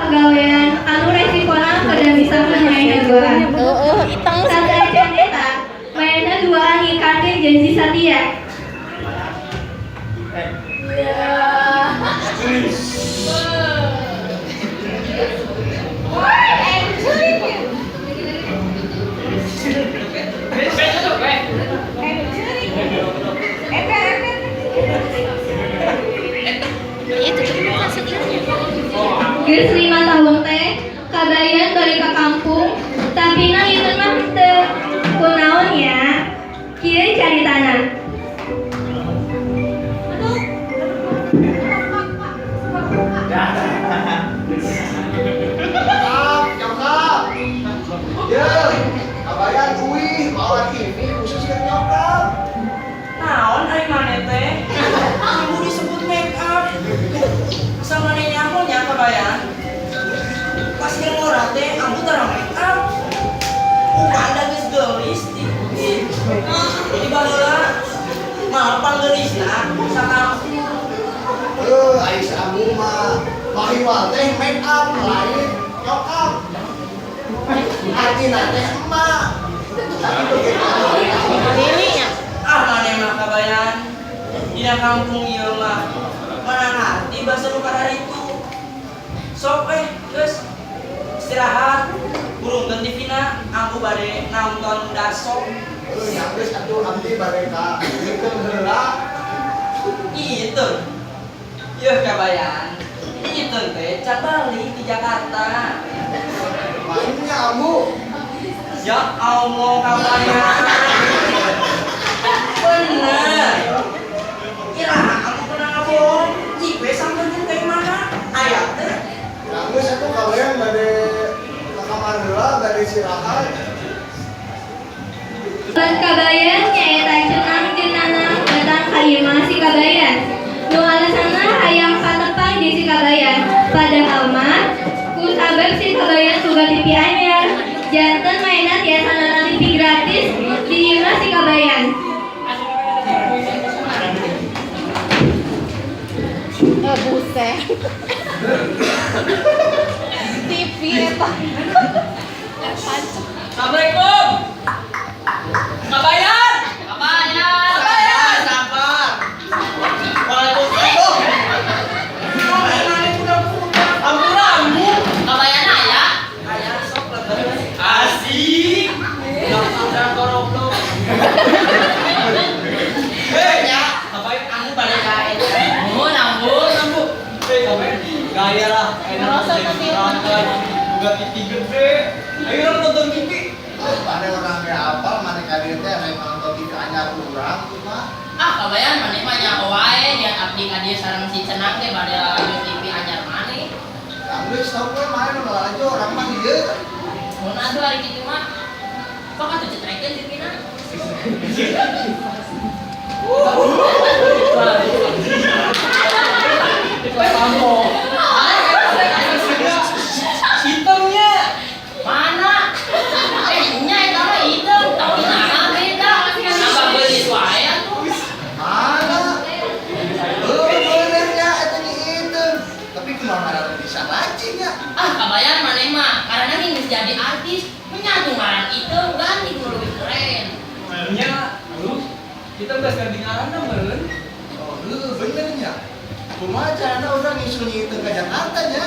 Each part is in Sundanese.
Pagawean anu resikona kedah misahkeun maena duaan. Heeh, itang. Sateuacan eta, maena duaan ngikarkeun janji satia. Iya, tutup dulu maksudnya. Geus 5 tahun teh, Kabayan balik ka kampung, tapi nang itu mah teu kunaon nya. Kieu caritana. Nyokap, nyokap. Ye, kabayan uih bawa TV khusus ke nyokap. Naon ari maneh teh? Ibu disebut make up. Asa maneh nyaho nya Kabayan. Pas ngora teh ambu tara make up. Upanda geus geulis di baheula. Malah panggeulisna sakampung. Eh, ai si ambu mah mahiwal teh make up lain nyokap. Artina teh emak. Tapi begitu. Ini ya. Ah, maneh mah Kabayan. Dina kampung ieu mah mana ngarti basa nu kararitu. Sok geus istirahat. Hurungkeun TV-na, ambu bade nonton dasok. Eh, nya geus atuh abdi bade ka Iteung heula. Itu. Yeuh Kabayan. Itu teh can balik di Jakarta. Mainnya ambu. Ya Allah, Kabayan. Bener. Iraha ambu pernah ngabohong? Cik we sampeurkeun ka imahna. Aya teh. Ya geus atuh kabayan bade ka kamar heula bade istirahat. Ban Kabayan nyaeta Cenang jeung Nanang datang ka imah si Kabayan. Nu alasanna hayang patepang jeung si Kabayan. Padahal mah ku sabab si Kabayan boga TV anyar. Janten maena tiasa nonton TV gratis di imah si Kabayan. Eh, buset. TV eta. Assalamualaikum. Kabayan. Kabayan. Kabayan. Sabar. Waalaikumsalam. Ampura ambu. Kabayan aya. Aya sok lebar. Asik. Udah koroblo. Hei, nya. Kabayan ambu balik ka eta. Nuhun ampun. Ambu. Hei, kabayan. Gaya lah. Enak Ngerasa jadi tapi nonton. Buka TV gede. Ayo orang nonton TV. Oh, mana orang ge apal mana ka dieu teh rek nonton TV anyar urang mah. Ah, Kabayan maneh mah nyaho wae niat abdi ka dieu sareng si Cenang teh bade lalajo TV anyar maneh. Ya geus tau we main nu lalajo urang mah dieu. Mun atuh ari kitu mah. Sok atuh cetrekeun TV-na. Hitamnya. Mana? Eh, nya eta mah hideung, tapi naha beda. Nambah geulis wae atuh. Mana? Eh, bener nya eta nyi Iteung. Tapi kumaha ngaran bisa lacing nya? Ah, Kabayan maneh mah karena geus jadi artis, menyatu ngaran hideung ganti ku leuwih keren. Nya, lu kita geus ganti ngaranna meureun. Oh, heuh bener nya. Kumaha carana urang nyusul nyi Iteung ka Jakarta nya?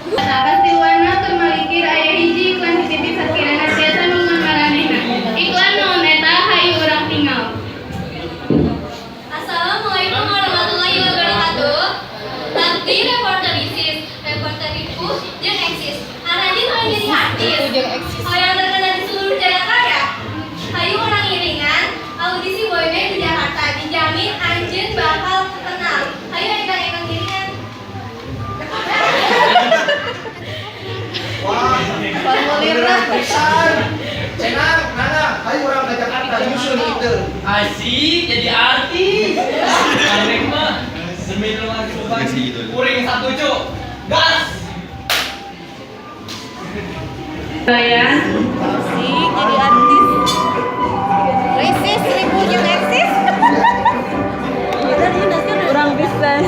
Nah, pasti warna keur malikir aya hiji iklan di TV sakirana tiasa nulungan maranehna. Iklan naon eta, hayu urang tingal. Assalamualaikum warahmatullahi wabarakatuh. Abdi reporter ISIS, reporter Ibu jeung eksis. Aranjeun hoyong jadi artis. Jeung eksis. Hoyong terkenal di seluruh Jakarta ya. Hayu urang iringan audisi boyband di Jakarta. Dijamin anjeun bakal terkenal. Hayu engkang-engkang ngiringan. Wah, Formulir beneran pisan. Cenang, Nanang, hayu urang ka Jakarta nyusul nyi Iteung. Asik jadi artis. Aneh mah. Demi nulungan kehidupan. Kuring satu cuk. Gas. Kabayan. Asik jadi artis. Risis ribu jeung eksis. Kurang pisan.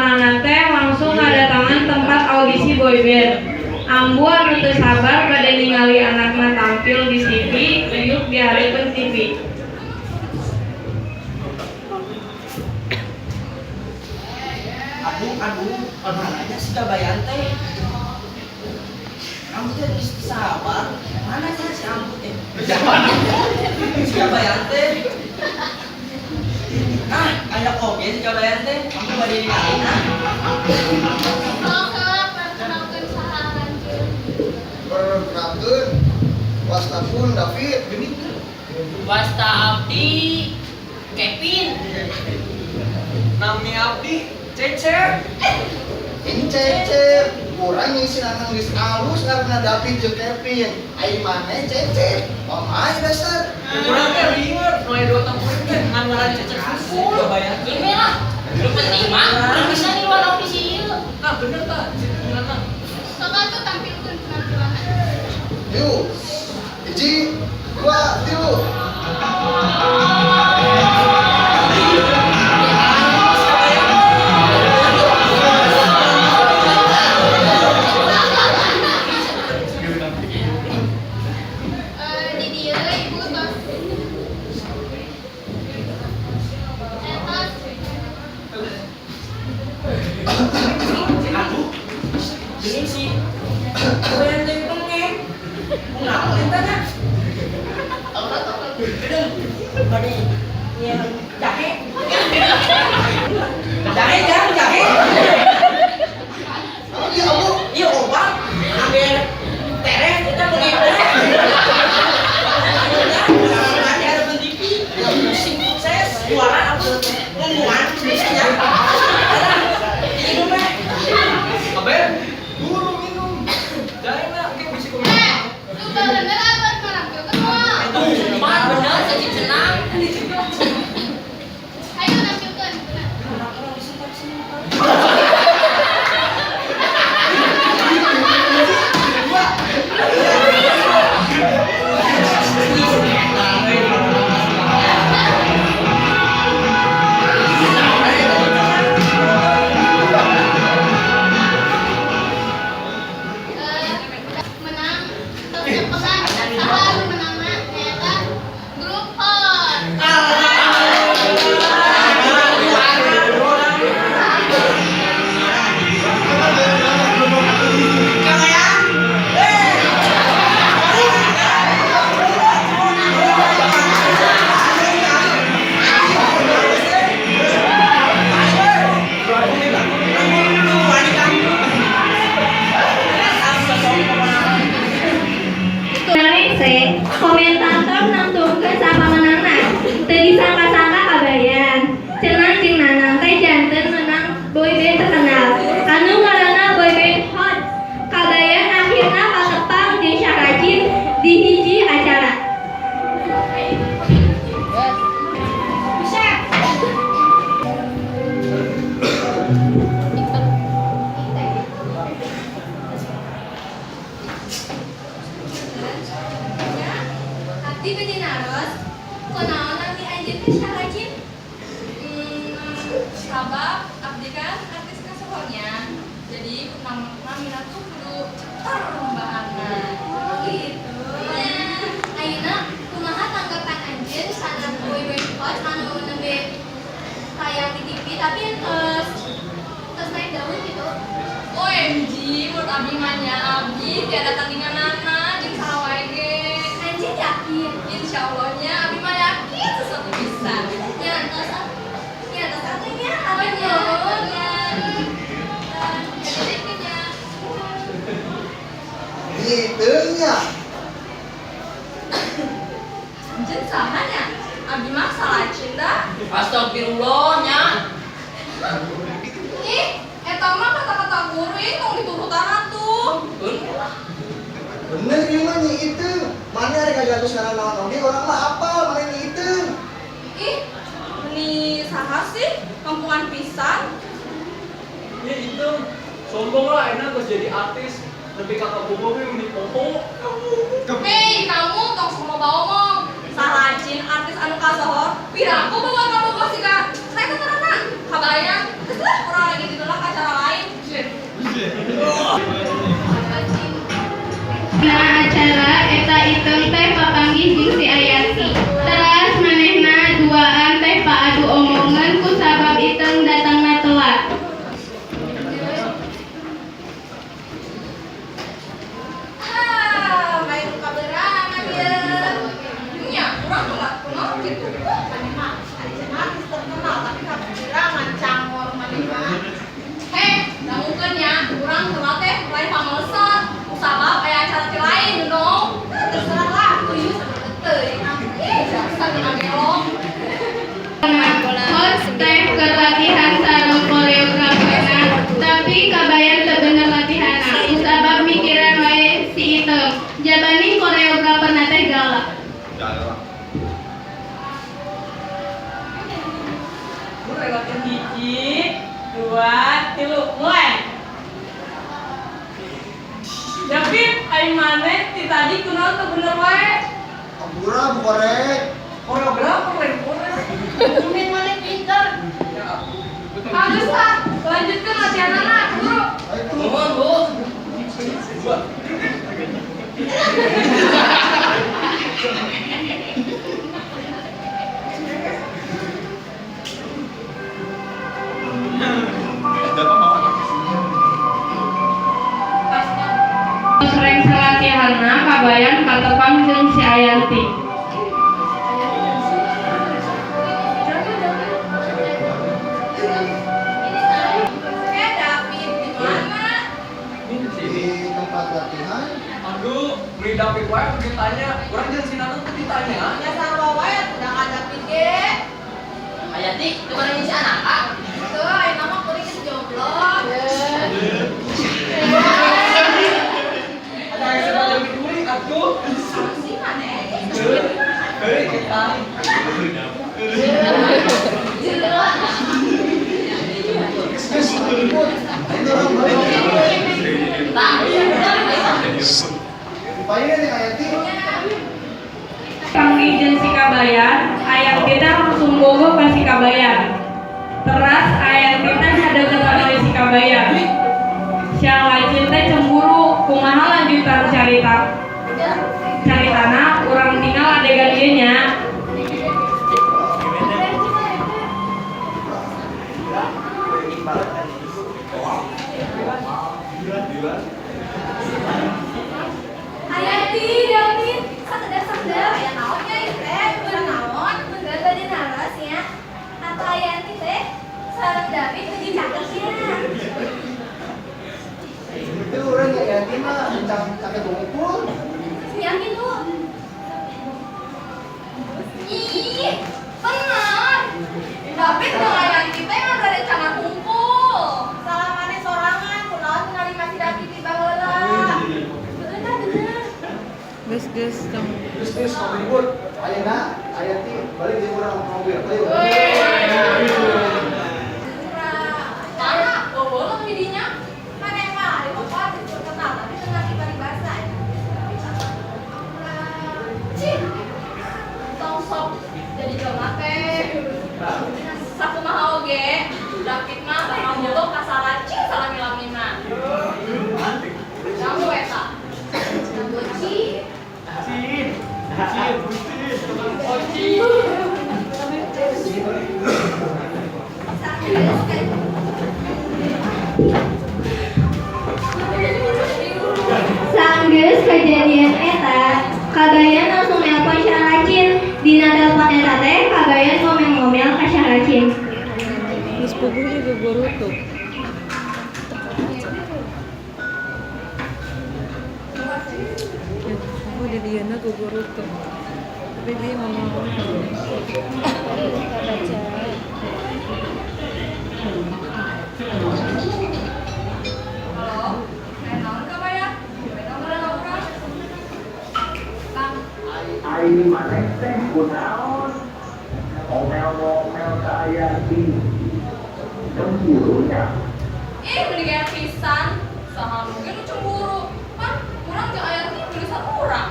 Pasanganna teh langsung ngadatangan tempat audisi boyband. Ambu anu teu sabar bade ningali anakna tampil di TV, diuk di hareupeun TV. Aduh, aduh, mananya si Kabayan teh? Ambu teh geus sabar, mana nya si Ambu teh? Si Kabayan teh. Ah, aya oge si Kabayan teh. Ambu bade ningali ah. Sok heula perkenalkeun saha anjeun. Perkenalkeun wasta pun David geuning. Wasta abdi Kevin. Nami abdi Cecep. Ini Cecep, kurang ngisi nanang geus alus karena David jeung Kevin. Ai maneh Cecep, omae dasar. Urang teh lieur, nu aya dua tempat teh ngan ngaran Cecep hungkul. Kabayan. Keun lah. Nu penting mah urang bisa ngiluan audisi ieu. Nah, bener tah, ngaranna. Sok atuh tampilkeun penampilanna. Yuk, hiji, dua, tilu. Di dieu ibu tos tos. Aduh, geuning si Kabayan teh pengek. Kunaon eta nya? Aduh, bade nyian jahe. Jahe jang, jahe. Apa dia Ambu? Ieu obat ambil tereh kita meuli teh. Nanti ada TV, sing sukses, juara aku ngumuman bisa nya. Minum eh. Kabayan, buru minum. Jahe na, oke bisi kumaha. Eh, lu bener atuh menampilkeun moal. Mah bener saji cenang. Ayo nampilkeun bener. Eh, menang tos nyepekan saha anu menangna nyaeta grup Hot. Rese, komentator nangtungkeun sapamenangna. Teu disangka-sangka Kabayan. Cenang jeung Nanang teh janten menang boyband terkenal. Anu ngaranna boyband Hot. Kabayan akhirna patepang jeung Syarajin di hiji acara. Bisa. Abdi bade naros, kunaon nami anjeun teh Syarajin? Sabab abdi kan artis kasohornya. Jadi namina tuh kudu cetar bahanna. Oh gitu. Nah, ayeuna kumaha tanggapan anjeun sana boyband Hot anu nembe tayang di TV tapi terus terus naik daun gitu. OMG, menurut abdi mah nya abdi tiada tandinganana jeung saha wae ge. Anjeun yakin? Insyaallah nya abdi mah yakin sesuatu bisa. Nya tos nya tos atuh nya Oh, atuh nya. nya. Jadi nya. Gitu nya. Anjeun saha nya? Abdi mah salah cinta. Astagfirullah nya. Ih, eta mah kata-kata guru ih tong diturutan atuh. Keun lah. Bener ieu mah nyi itu. Mana rek ngajatus ngaran naon oge urang mah apal mana nyi itu. Ih, meni saha sih? Kampungan pisan. Ya itu, sombong lah enak geus jadi artis. Lebih kakak bobo ge meni poho. Hei, kamu tong sok loba omong. Saracin artis anu kasohor, piraku bawa kamu kos siga. Saya teh terana, kabayan. Geus lah, urang lagi gitu lah. Iteung teh papanggih jeung si Ayanti. Teras manehna duaan teh paadu omongan ku sabab Iteung datangna telat. Ah, main kaberangan ya. Nya, urang telat kunaon kitu. Maneh mah ari cenah artis terkenal tapi kaberangan cangor maneh mah. Heh, dangukeun nya, urang telat teh lain pamalesan. Kusabab aya acara ti lain, you know. Nah, terserah lah. Tuyuh sampe teuing. Ih, jasa dina gelong. Hot teh keur latihan sareng koreograferna, tapi Kabayan teu bener latihanna. Kusabab mikiran wae si Iteung. Jabani koreograferna teh galak. Bu lewatin hiji, dua, tilu, mulai. David, ari maneh ti tadi kunaon teu bener wae? Ampura bu korek. Koreografer lain korek. Tumben maneh pinter. Bagus ah, lanjutkan latihanana, guru. Ayo tuh. Nuhun, Bu. Dua. Sreng salatihanna Kabayan katepang jeung si Ayanti. Eh, David di mana? Di tempat latihan. Aduh, beli David wae kudu ditanya. Urang jeung si Nanang teu ditanya. Ya sarua wae atuh da ka David ge. Ayanti, teu bareng si anak ah. Tuh, ayeuna mah kuring geus jomblo. Ada yang sedang lebih kuring atuh. Si maneh? Heuh, kita. Geus geus ribut. Ayo orang balik. Tah. Upaya nih Ayanti. Panggih jeung si Kabayan, Ayanti teh langsung bogoh ka si Kabayan. Teras Ayanti teh hadeuketan wae si Kabayan. Syah Lacin teh cemburu, kumaha lanjutan carita? Caritana urang tinggal adegan ieu nya. Ayanti, David, sakedap-sakedap. Aya naon nya ieu teh? Bener naon? Bener bade naros nya. Atau Ayanti teh sareng David lagi cakepnya. Itu urang Ayanti mah cakep ngumpul. Nya gitu. Ih, bener. David jeung Ayanti teh mah rencana kumpul. Salah maneh sorangan kunaon ngarima si David di baheula. Bener bener. Geus geus tong ribut. Ayeuna Ayanti balik jeung urang ke mobil. Ayo. Mana? Bobolong di dinya. Maneh mah ari boga artis terkenal tapi teu ngarti paribasa. Cih. Tong sok jadi jelema teh. Sakumaha oge, David mah bakal bogoh ka salacin salami-lamina. Kamu eta. Boci. Cin. Cin, cin. Sanggeus kejadian eta, Kabayan langsung nelpon Syah Lacin. Dina telepon eta teh Kabayan ngomel-ngomel ka Syah Lacin. Geus puguh juga gorutuk. Ya, di dieu gogorutuk. Tapi dia ngomong. Halo, aya naon Kabayan? Beda urang urang. Kang, Ai maneh teh kunaon? Omel-omel ka Ayanti. Cemburu nya. Ih, mending kayak pisan. Saha mungkin nu cemburu. Pan urang jeung Ayanti beli urang.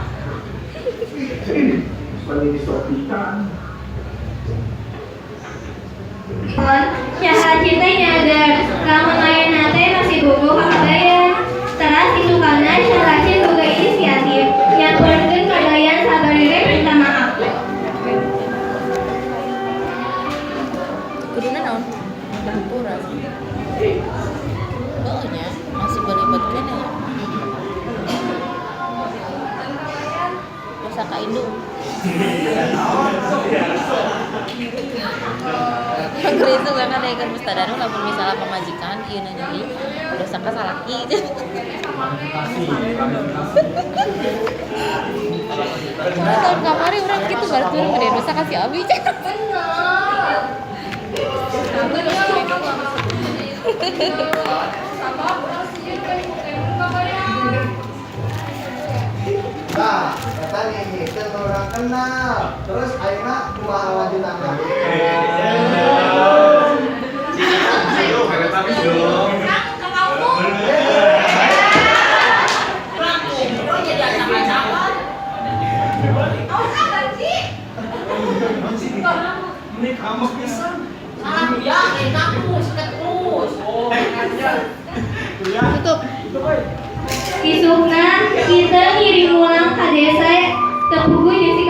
Ih, meni sok pisan. Syah Lacin teh nyadar lamun ayana teh masih bogoh ka Kabayan. Teras isukana Syah Lacin boga inisiatif nyamperkeun Kabayan. Oh nya, masih berlibat keneh ya. Dosa ka indung. Keur itu kan ada yang mustadanu lamun misalnya pamajikan ieu nyeri dosa ka salaki. Soalnya tahun kamari urang gitu baru turun gede dosa ka si abi. Bener. Sabab urang sieun ka ibu Kevin kabayan. Nah, eta nih teh urang kenal. Terus ayeuna kumaha lanjutanna? Ke kampung. Urang kumpul jadi acak-acakan. Awas ah banci. Ini kamu pisan. Salah dia, ini kampus, terus. Oh, ya. Tutup. Itu baik. Isukna kita ngiring mulang ka desa teu puguh jeung si